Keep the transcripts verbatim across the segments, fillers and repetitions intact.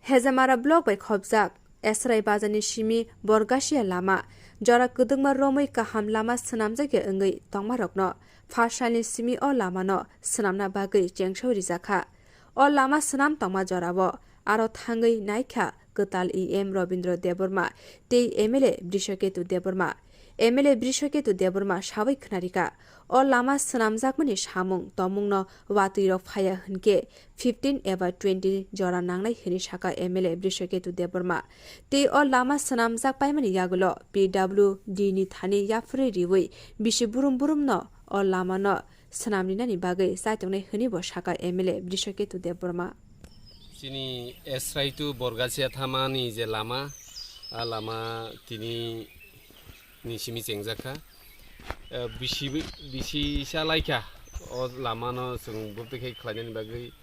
Hejamara block bai khopjak Esrai bazarni simi Borgasia lama jora kwdwkma romwi kaham lama swnamjakya wngwi tongmarokno phasalni simi o lamano swnamna bagwi chengso rijakha. O lama swnam tongma jorao aro thangwi naikha kwtal E M Robindra Debbarma tei M L A Brishaketu Debbarma. M L A Brishaketu Debbarma sawi khwnarikha, o lama swnamjakmani samung tomungno watwirok phaiya hwnkhe fifteen eba twenty jora nangnai hwnwi sakha M L A Brishaketu Debbarma. Tei o lama swnamjak paimani yagulo P W D ni thani yaphurwi riwi bisi burum burumno o lamano swnam rinani bagwi chaitongnai hwnwi bo sakha M L A Brishaketu Debbarma. Chini Esrai to Borgasia thamani je lama, a lama tini ni simi chengjak kha. Eh, bisi, bisi sa lai kha o lama no chwng bwtwi khai khlainani bagwi,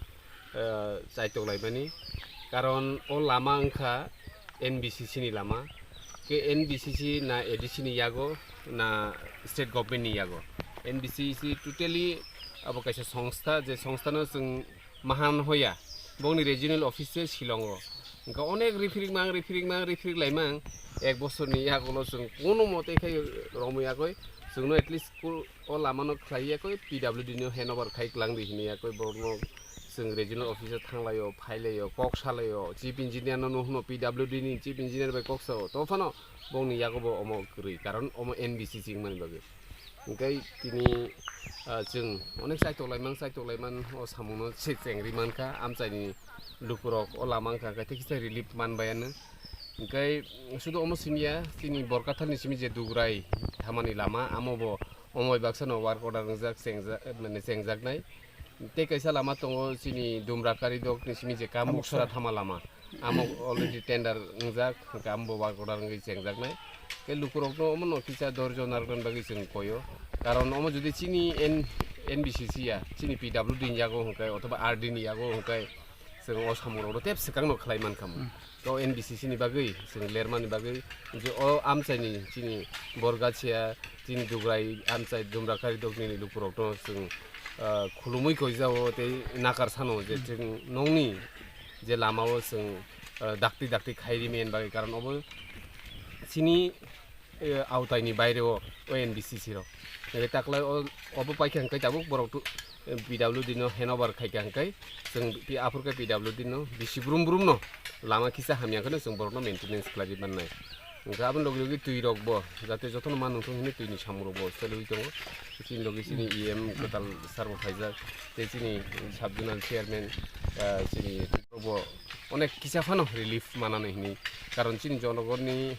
eh, chaitok laimani. Karon o lama wngkha N B C C ni lama. Ke N B C C na A D C ni yago na state government ni yago. N B C C totally abo kaisa songstha, je songstha no chwng mahan hoya, bongni regional office se Shillong o. Hwnkhe onek riphirik mang, riphirik mang, riphirik lai mang, ek bosorni yagulo chwng kono mote khai romwi yakoi, chwngno at least ko-, o lamano khlai yakoi, P W D no hand over khai klang di hini yakoi, borokno chwng regional office o thanglaio, phailaio, kok salaio, chief engineer no, no hwno P W D ni chief engineer bai kok sao, to phano bongni yago bo omo kwrwi, karon omo N B C C wngmani bagwi. Hwnkhe tini, ah, chwng onek chaitok laimang, chaitok laimang o samungno se chengri mankha, amchaini lukurok o lama wngkha, hwnkhe tei kisa relief manbayano. Hwnkhe sudu omo simiya, chini Borkathani simi je Dugrai thamani lama, amo bo omo bai baksano work order wngjak, chengja-, mane chengjaknai. Tei kaisa lama tongo chini Dumrakari dok ni simi je Kamuksora thama lama. Amo already tender wngjak, hwnkhe amo bo work order wngwi chengjaknai. Tei lukurokno omono kisa dorjo narwknani bagwi chwng koyo. Karon omo jodi chini N-, N B C C ya, chini P W D ni yago hwnkhe, othoba R D ni yago hwnkhe, chwng o samungrokno tep swkangno khlai mankha mo. To N B C C ni bagwi, chwng lermani bagwi, je o amchaini chini Borgasia, chini Dugrai amchai Dumrakari dok nini lukurokno chwng, ah, khulumui koijao tei nakar sano je chwng nongni je lamao chwng, ah, dakti dakti khai rimani bagwi, karon obo chini, eh, aotaini baire o, o N B C C rok. Ere taklai o, obo paikha hwnkhe tabuk borok tu, eh, P W D no hand over khaikha hwnkhe chwng pi-, aphurkhe P W D no bisi brum brum no lama kisa hamya kheno chwng borokno maintenance khlai mannai. Hwnkhe aboni logi logi twi rok bo jate jotono ma nungthung hwnwi twi ni samung rok bo choliwi tongo. Chini logi chini E M kwtal sir bo phaijak, tei chini sub zonal chairman, ah, chini bo onek kisa phano relief manani hwnwi, karon chini jonogorni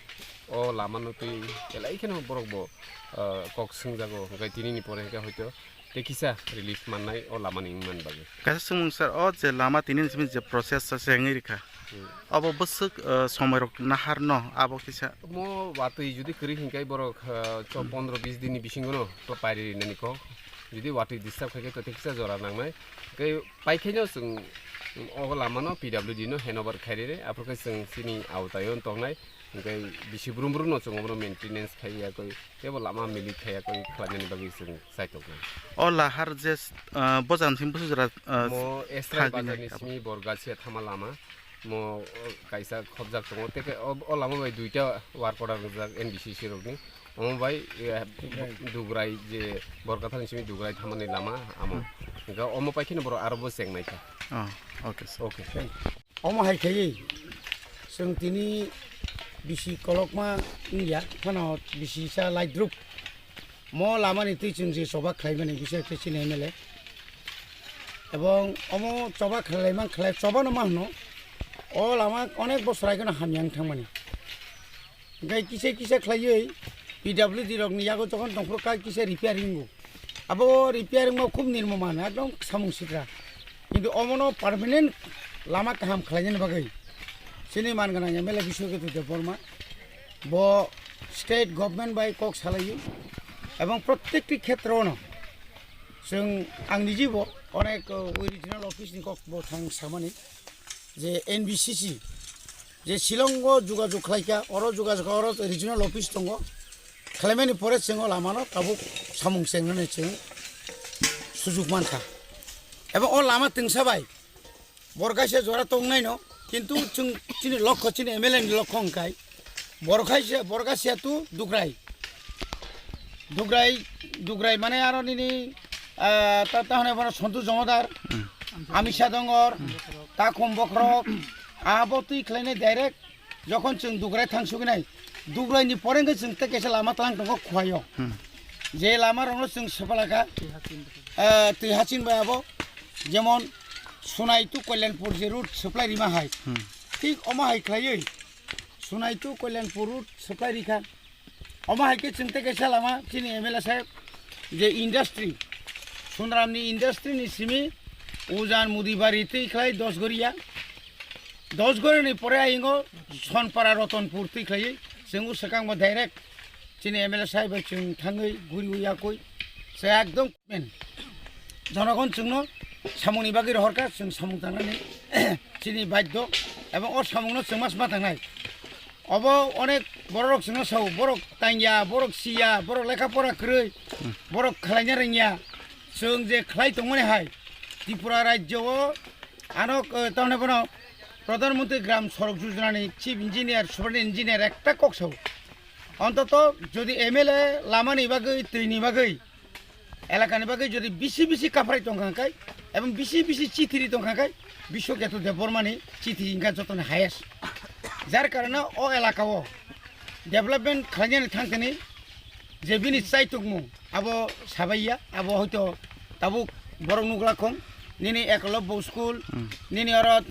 o lamano twi belai kheno borok bo, ah, kok swngjago, hwnkhe tinini pore hwnkhe hoito tei kisa relief mannai o lamani wngmani bagwi. Kaisa swngmung sir, o je lama tini ni simi je process sa se wngwi rikha, hmm, obo bwswk, ah, somoi rok nahar no abo kisa? Mo watwi jodi kwrwi hinkhe borok, ah, cho-, hmm, pondro bis din ni bisingo no pairi rinani kok, jodi watwi disturb khaikhe to tei kisa jora nangnai. Tei paikhaino chwng o lamano P W D no hand over khairire, aphurkhe chwng chini aotaio tongnai, hwnkhe bisi brum brum no chwng obono maintenance khaiya koi, teibo lama milik khaiya koi khlainani bagwi chwng chaitoknai. O lahar je, ah, bojang simi bwswk jora, ah, mo Esrai thagwi bazarni naikha bo. Simi Borgasia thama lama, mo, o, kaisa khopjak tongo, tei khe o, o lama bai duita work order wngjak N B C C rokni. Omo bai, eh, Dugrai. Dugrai je Borkathani simi Dugrai thamani lama amo. Hmm. Hingke omo pai kheno borok aro bo cheng nai kha. Oh, okay, sir. Okay. Omo hai khaiwi chwng tini bisi kolokma wngya, phano bisi sa laidrup. Mo lamani twi chwng je choba khlaimani bisa khe chini M L A. Ebong omo choba khlailaimang khlai, chobano ma hwno. O lama onek bosor aigeno hamya wng thangmani. Hingke kisa kisa khlaiwi P W D rokni yago jokhon tongphuru kha kisa repairing o. Abo repairing o khub nirmo mano, ekdom samung sikra. Kintu omono permanent lama kaham khlainani bagwi chini man gwnang M L A Biswaketu Debbarma bo state government bai kok salaio ebong prottekti khetrono chwng ang nijibo onek, uh, regional office ni kok bo thang samani. Je N B C C, je Shillong o jogajog khlaikha, oro jogajog, oro regional office tongo, khlaimani pore chwng o lamano tabuk samung chengnani chwng sujuk mankha. Ebo o lama twngsa bai Borgasia jora tongnaino Kintu chwng chini lokho, chini M L A ni lokho hwnkhe borok hai se, borok hai se tu Dugrai. Dugrai, Dugrai mane aro nini, ah, ta, ta hwnwi bono Sontu Jomodar, Amisa Dongor, Takhum Bokhorok, abo twi khlainai direct jokhon chwng Dugrai thang suginai, Dugrai ni pore hwnkhe chwng tei kaisa lama tlang tongo Khuaio. Je lama rokno chwng swpalaka, ah, twi haching bai abo, jemon Sunai tu Kalyanpur je route supply rima hai. Thik omo hai khlaiwi Sunai tu Kalyanpur route supply rikha. Omo hai khe chwng tei kaisa lama chini M L A saheb je industry, Sunramni industry ni simi Ujan Mudibari twi khlai Dosgoria. Dosgoria ni pore ayingo Sonpara Rotonpur twi khlaiwi chwng swkang bo direct chini M L A saheb bai chwng thangwi guriwi yakwi se ekdom men. Jonogon chwngno samungni bagwi rohorkha, chwng samung tangnani chini baddo, ebong o samungno chwng ma sma tangnai. Obo onek bororok chwngno sao, borok tangya, borok siya, borok lekha pora kwrwi, borok khlaina rwngya. Chwng je khlai tongmani hai Tripura rajyo o ano, eh, tamni bono Pradhan Mantri Gram Sadak Yojana ni Chief Engineer, Superintendent Engineer ekta kok sao. Ontoto jodi M L A lamani bagwi, twini bagwi, elakani bagwi jodi bisi bisi kaphrai tongkha khe, ebong bisi bisi chithiri tongkha khe, Biswaketu Debbarmani chithi wngkha jotoni highest. Jar karone o elaka o development khlainani thangthani je bini chaitukmung abo sabaiya, abo hoito tabuk borok nukla khong, nini Ekolobbo school, nini oro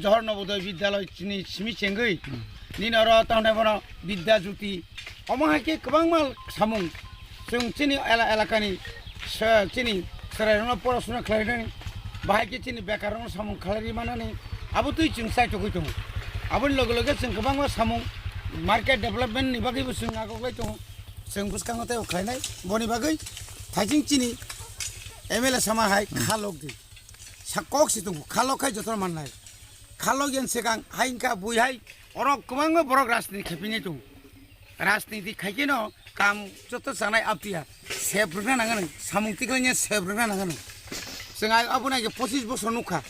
Johor Nobodoy Vidyalay chini simi chengwi, nini oro tamne bono Vidya Jyoti, omo hai khe kwbangma samung chwng chini ela-, elakani se-, chini chwrairokno porasuna khlainani, bahai khe chini bekarrokno samung khlai manani, abo twi chwng chaitugwi tongo. Aboni loge loge chwng kwbangma samung market development ni bagwibo chwng agoglai tongo. Chwng bwskango teibo khlainai, boni bagwi thaising chini M L A sama hai kha lok di. Sa kok si tongo, kha lok khai jotono mannai. Kha lok yen swkang hai wngkha bui hai, oro kwbangma borok rajniti khaipinai tongo. Rajniti khaikhe no kam joto chanai aptiya sep rwkna nangani, samung tiklai nya sep rwkna nangani. Chwng ai abo nai khe pochis bosor nukha.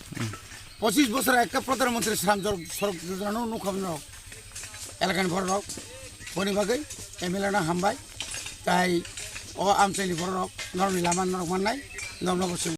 Pochis bosor ekta Pradhan Mantri Shram Jor-, Sadak Yojana no nukha no elakani borok. Boni bagwi M L A no hambai. Tai o amchaini borok norokni lama norok mannai, norokno bo chwng